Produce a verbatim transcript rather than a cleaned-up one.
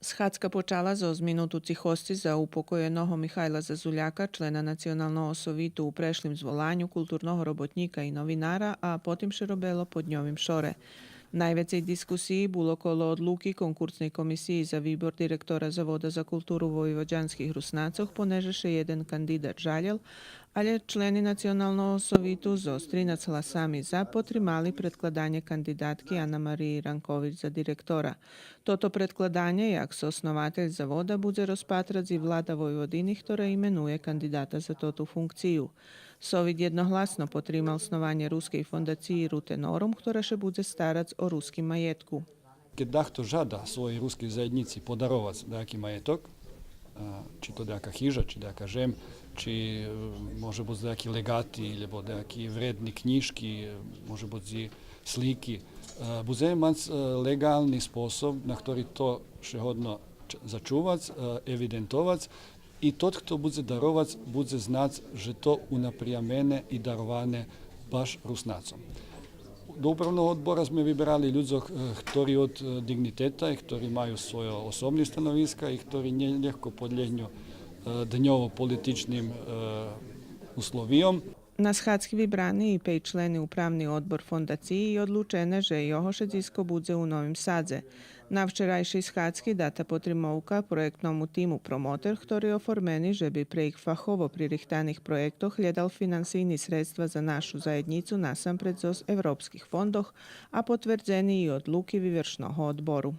Схадзка почала зоз минуту цихосци за упокоєного Михайла Зазуляка, члена Националного совиту у прешлим зволаню, културного роботнїка и новинара, а потим ше робело по дньовим шоре. Найвецей дискусиї було коло одлуки Конкурсней комисиї за вибор директора Завода за културу войводянских Руснацох, понеже ше єден кандидат жалєл, алє члени Националного совиту зоз тринац гласами за потримали предкладанє кандидатки Анамариї Ранкович за директора. Тото предкладанє, як сооснователь Завода, будзе розпатрац и Влада Войводини, хтора именує кандидата за тоту функцию. Совит єдногласно потримал снованє Рускей фондациї Рутенорум, хтора ше будзе старац о руским маєтку. Кед дахто жада своєй рускей заєднїци подаровац даяки маєток, а, чи то даяка хижа, чи даяка жем, чи, е, може буц даяки леґати, лєбо даяки вредни кнїжки, е, може буц и слики, е, будземе мац, е, леґални способ на хтори то ше годно ч-, зачувац, е, евидентовац. И тот хто будзе даровац, будзе знац же то унапрямене и дароване баш Руснацом. До управного одбора зме виберали людзох, е, хтори од, е, диґнїтета и хтори маю свойо особни становиска и хтори нє лєгко подлєгню, е, дньово-политичним, е, условийом. На схадзки вибрани и пейц члени управни одбор фондациї и одлучене же його шедзиско будзе у Новим Садзе. На вчерайшей схадзки дата потримовка проєктному тиму Промотер, хтори оформени же би прейґ фахово пририхтаних проєктох глєдал финансийни средства за нашу заєднїцу, насампред зоз европских фондох, а потвердзени и одлуки Вивершного одбору.